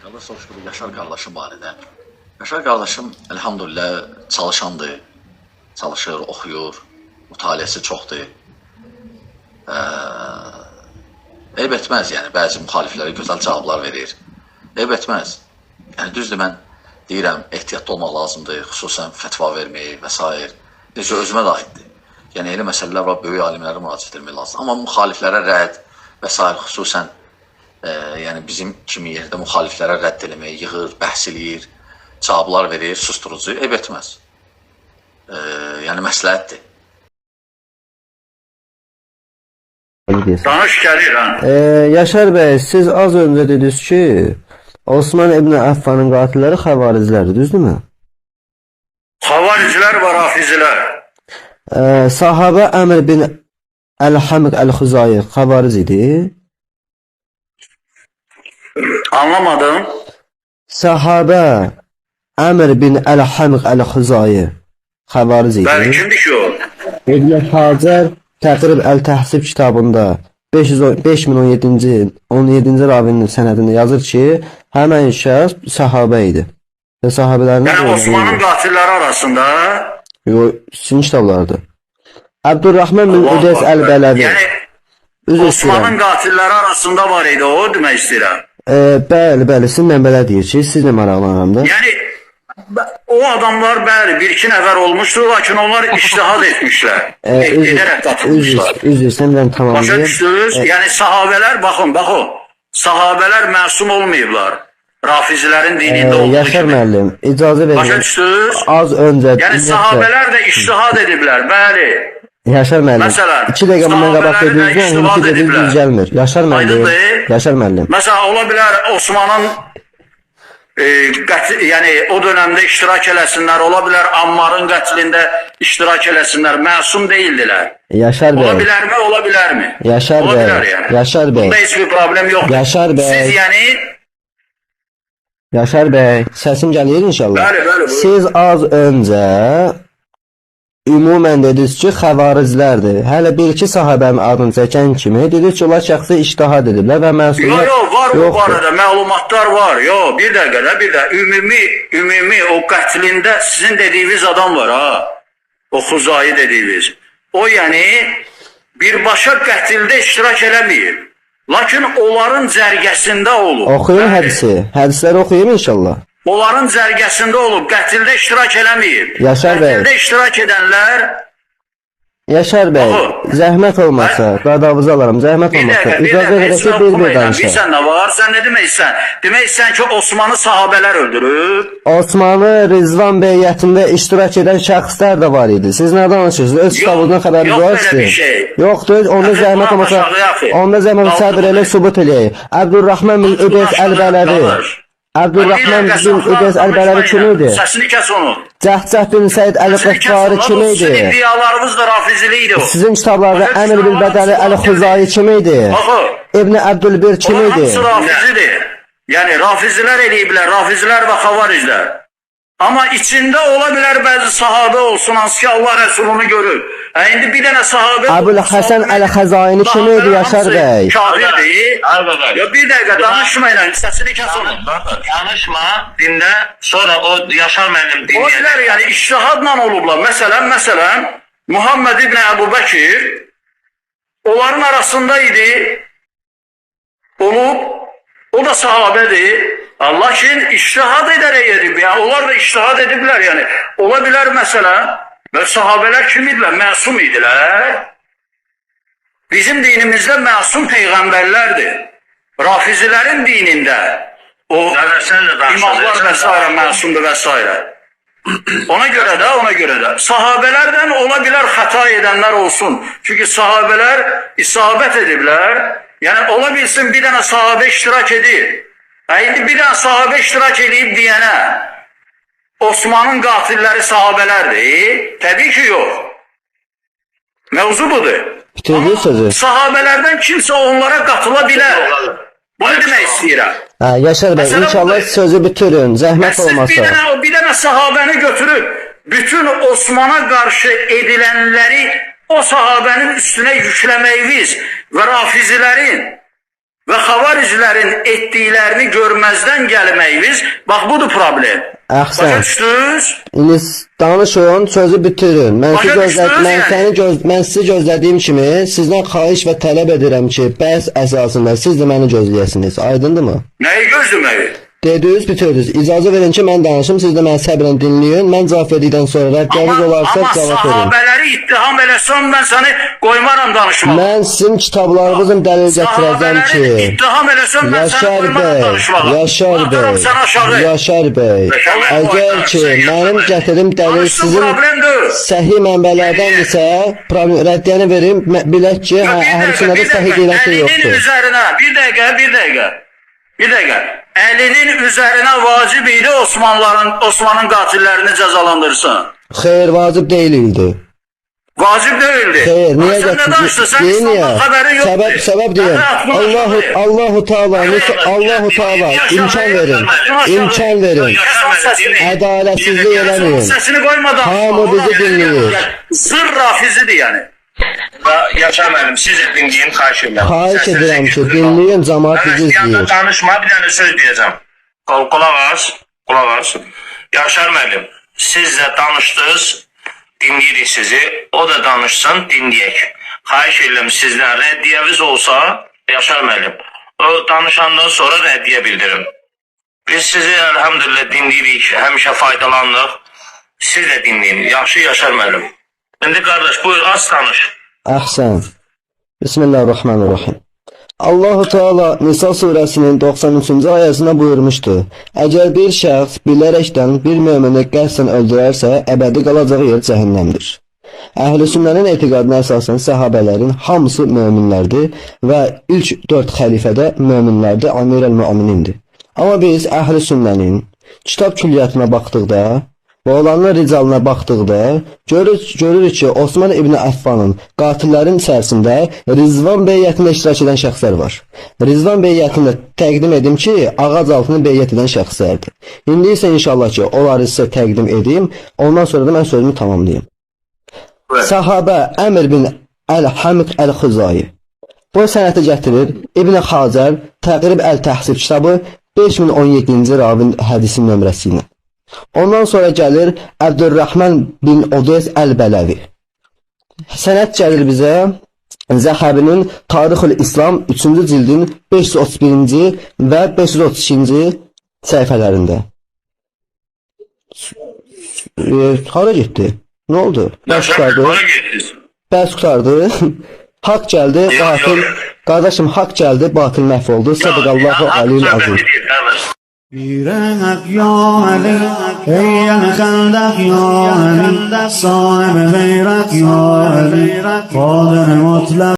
Qardaş soruşdu bu Yaşar qardaşım barədə. Yaşar qardaşım elhamdülillah çalışandır. Çalışır, oxuyur, mütaliəsi çoxdur. Eyb etməz, yəni bəzi müxaliflərə gözəl cavablar verir. Eyb etməz. Yəni düzdür, mən deyirəm, ehtiyatlı olmaq lazımdır, xüsusən fətva vermək və s. Necə özümə də aiddir. Yəni elə məsələlər var, böyük alimlərə müraciət etmək lazımdır. Amma müxaliflərə rədd və s. xüsusən yəni bizim kimi yerdə müxaliflərə rədd eləmək, yığır, bəhs eləyir, cavablar verir, susturucu, eyb etməz. Yəni məsləhətdir. Danış gəlir ha. Yaşar bəy, siz az öncə dediniz ki, Osman İbn Əffanın qatilləri xəvariclərdir, düzdürmü? Xavaricilər və rafizilər. Sahabə Əmr bin Əl-Həmiq Əl-Xüzayi xəvaric idi. Anlamadım. Sahabə Əmr bin Əl-Həmiq Əl-Xüzayi xəvaric Bəli, idi. kimdir ki o? İbn Hacər Təqrib Əl-Təhsib kitabında 5017-ci 17-ci ravinin sənədində yazır ki, həmən şəxs sahabə idi. Və sahabələrin Yəni Osmanın qatilləri arasında. Yox, sizin kitablardır. Əbdurrahman bin Allahu Üdeys Akbar. Əl-Bələvi. Yəni Üzr Osmanın istəyirəm. qatilləri arasında var idi o, demək istəyirəm. Bəli, bəli, sizin mənbələr deyir ki, sizlə maraqlanıram da. Yəni o adamlar bəli bir-iki nəfər olmuşdu, lakin onlar ictihad etmişlər. Üzr, Edərək üzr, qatılmışlar. üzr istəyirəm, mən Başa tamamlayım. düşdünüz? Yəni sahabələr baxın, baxın. Sahabələr məsum olmayıblar. Rafizilərin dinində olduğu Yaşar kimi. müəllim, icazə Başa verin. düşdünüz? Az öncə Yəni ümumiyyətlə sahabələr də ictihad ediblər, bəli. Yaşar müəllim, Məsələn, 2 dəqiqə bundan qabaq sahabələri də dediyinizdən ictihad indiki dediyiniz ediblər. düz gəlmir. Yaşar müəllim, Aydındır. Yaşar müəllim. Məsələn, ola bilər Osmanın qətl, yəni o dövrdə iştirak eləsinlər, ola bilər Ammarın qətlində iştirak eləsinlər, məsum deyildilər. Yaşar Ola bəy, bilərmi, ola bilərmi? Yaşar Ola bəy, bilər yəni. Yaşar bəy. Bunda heç bir problem yoxdur. Yaşar bəy. Siz yəni Yaşar bəy, səsim gəlir inşallah. Bəli, bəli, buyurun. Siz az öncə ümumən dediniz ki, xəvariclərdir. Hələ bir-iki sahabənin adını çəkən kimi dediniz ki, onlar şəxsi ictihad ediblər və Yo məsuliyyət yo var o yoxdur. barədə məlumatlar var. Yo bir dəqiqə də bir də ümumi o qətlində sizin dediyiniz adam var ha. O Xuzai dediyiniz. O yəni birbaşa qətldə iştirak eləməyib. Lakin onların cərgəsində olub. Oxuyun Bəli. hədisi. Hədisləri oxuyun inşallah. Onların cərgəsində olub, qətldə iştirak eləməyib. Yaşar bəy. Qətldə iştirak edənlər Yaşar bəy, Oxu. zəhmət olmasa, qadavızı alaram, zəhmət Bir olmasa, dəqiqə, bir icazə dəqiqə, verək heç ki, nə bir-bir oxumayın. danışaq. Bilirsən nə var? Sən nə demək istəyirsən? Demək istəyirsən ki, Osmanı sahabələr öldürüb. Osmanlı Rizvan beyyətində iştirak edən şəxslər də var idi. Siz nə danışırsınız? Öz kitabınızdan xəbəriniz yox var belə sizin. bir şey. Yoxdur. Onda Axı, zəhmət buna olmasa, aşağıya axı. onda zəhmət olmasa Qaldır səbr elə bunu. sübut eləyək. Əbdurrahman bin Qaldır Üdeys bunu aşağıya, Əl-Bələvi. qardaş. Əbdurrahman Bir dəqiqə, bin saxla, Üdeys Əl-Bələvi kim danışma idi? ilə. Səsini kəs onun. Cəhcəh bin Səid Səsini kəs Əl-Qəffari onun. kim O Sizin idi? iddialarınız da rafizilik idi o. Sizin kitablarda Başa Əmr bil düşdün, Bədəli onlar Əl-Xuzai kim idi? Baxın. İbn Əbdülbir kim Onlar idi? hamısı rafizidir. Yəni rafizilər eləyiblər, rafizilər və xavariclər. Amma içində ola bilər bəzi sahabə olsun, hansı ki Allah Rəsulunu görüb. Hə, indi bir dənə sahabə Əbül Həsən Əl-Xəzaini kim idi Yaşar bəy? Kafirdir. Qardaş. Ya bir dəqiqə danışmayın, səsini kəs onun. Danışma, dinlə, sonra o Yaşar müəllim Ola dinləyəcək. bilər yəni ictihadla olublar. Məsələn, Muhammed ibn Əbu Bəkir onların arasında idi. Olub, o da sahabədir. Lakin ictihad edərək edib. Yəni onlar da ictihad ediblər yəni. Ola bilər məsələn, və sahabələr kim idilər? Məsum idilər. Bizim dinimizdə məsum peyğəmbərlərdir. Rafizilərin dinində o Qardaş, sən də danışacaqsan. İmamlar və s. məsumdur və s. Ona görə də, ona görə də sahabələrdən ola bilər xəta edənlər olsun. Çünki sahabələr isabət ediblər. Yəni ola bilsin bir dənə sahabə iştirak edir. Hə, indi bir dənə sahabə iştirak edib deyənə Osmanın qatilləri sahabələrdir? Təbii ki, yox. Mövzu budur. Bitirdi sözü. Sahabələrdən kimsə onlara qatıla bilər. Bunu demək istəyirəm. Hə, Yaşar bəy, Məsələ inşallah budur. sözü bitirin, zəhmət Siz bir olmasa. dənə, bir dənə sahabəni götürüb bütün Osmana qarşı edilənləri o sahabənin üstünə yükləməyiniz və rafizilərin Və xavaricilərin etdiklərini görməzdən gəlməyiniz, bax budur problem. Başa Əhsən. düşdünüz? İndi danışın, sözü bitirin. Mən sizi Başa gözlə düşdünüz mən yəni? səni göz mən sizi gözlədiyim kimi sizdən xahiş və tələb edirəm ki, bəhs əsasında siz də məni gözləyəsiniz. Aydındırmı? Nəyi gözləməyi? Dediniz, bitirdiniz. İcazə verin ki, mən danışım, siz də məni səbrlə dinləyin. Mən cavab verdikdən sonra rəddiyeniz olarsa amma cavab verin. sahabələri ittiham eləsəm mən səni qoymaram danışmağa. Mən sizin kitablarınızın dəlil gətirəcəm ki, Sahabələri ittiham eləsəm mən səni Yaşar qoymaram bəy, danışmağa. Yaşar Atarım bəy, səni aşağı. Yaşar bəy, əgər ki mənim gətirdiyim dəlil Danışsın, sizin problem deyil. səhi mənbələrdəndirsə, problem rəddiyəni verim, bilək ki, hə, Bir əhl-i dəqiqə, sünnədə bir səhi dəqiqə. deyilən şey Əlinin yoxdur. üzərinə, bir dəqiqə, bir dəqiqə. Bir dəqiqə. Əlinin üzərinə vacib idi Osmanlıların, Osmanın qatillərini cəzalandırsın. Xeyr, vacib deyil idi. Vacib deyildi. Xeyr, niyə Sən nə danışdın? Sən Niyə? İslamdan xəbərin yoxdur. Səbəb səbəb deyim. Allahu Allahu Taala, Allahu Taala imkan verin. İmkan verin. Ədalətsizlik eləməyin. Səsini qoymadan. Hamı bizi dinləyir. Zır rafizidir yəni. Yaşar müəllim, siz də dinləyin, xahiş edirəm. Xahiş Səsinizi edirəm ki, götürün. dinləyin, cəmaət bizi Bir yandan izləyir. danışma, bir dənə söz deyəcəm. Qulaq as, qulaq as. Yaşar müəllim, siz də danışdınız, dinləyirik sizi. O da danışsın, dinləyək. Xahiş edirəm sizdən rəddiyyəniz olsa, Yaşar müəllim, o danışandan sonra rəddiyə bildirin. Biz sizi əlhəmdülillah dinləyirik, həmişə faydalandıq. Siz də dinləyin. Yaxşı Yaşar müəllim. İndi qardaş, buyur, az danış. Əhsən. Bismillahirrahmanirrahim. Allahu Teala Nisa surəsinin 93-cü ayəsində buyurmuşdu: Əgər bir şəxs bilərəkdən bir mömini qəsdən öldürərsə, əbədi qalacağı yer cəhənnəmdir. Əhl-i sünnənin etiqadına əsasən səhabələrin hamısı möminlərdir və ilk 4 xəlifə də möminlərdir, Amir el-Möminindir. Amma biz əhl-i sünnənin kitab külliyyatına baxdıqda və olanların ricalına baxdıqda görürük ki, Osman İbn Əffanın qatillərin içərisində Rizvan beyyətində iştirak edən şəxslər var. Rizvan beyyətində təqdim edim ki, ağac altını beyyət edən şəxslərdir. İndi isə inşallah ki, onları sizə təqdim edim, ondan sonra da mən sözümü tamamlayım. Sahabə Əmr bin Əl-Hamid Əl-Xüzai. Bu sənəti gətirir İbn Xacər Təqrib Əl-Təhsib kitabı 5017-ci ravin hədisin nömrəsi ilə. Ondan sonra gəlir Əbdürrahman bin Odes Əl-Bələvi. Sənəd gəlir bizə Zəhəbinin Tarixül İslam 3-cü cildin 531-ci və 532-ci səhifələrində. Hara getdi? Nə oldu? Bəs qurtardı. Hara getdiniz? Bəs qurtardı. Haqq gəldi, Yox, batıl. yox. Qardaşım, haqq gəldi, batıl məhv oldu. Sadaqallahu aliyyul azim. Qardaş. بیرنگ یا علی ای الخندق یا علی صاحب غیرت یا علی قادر مطلق.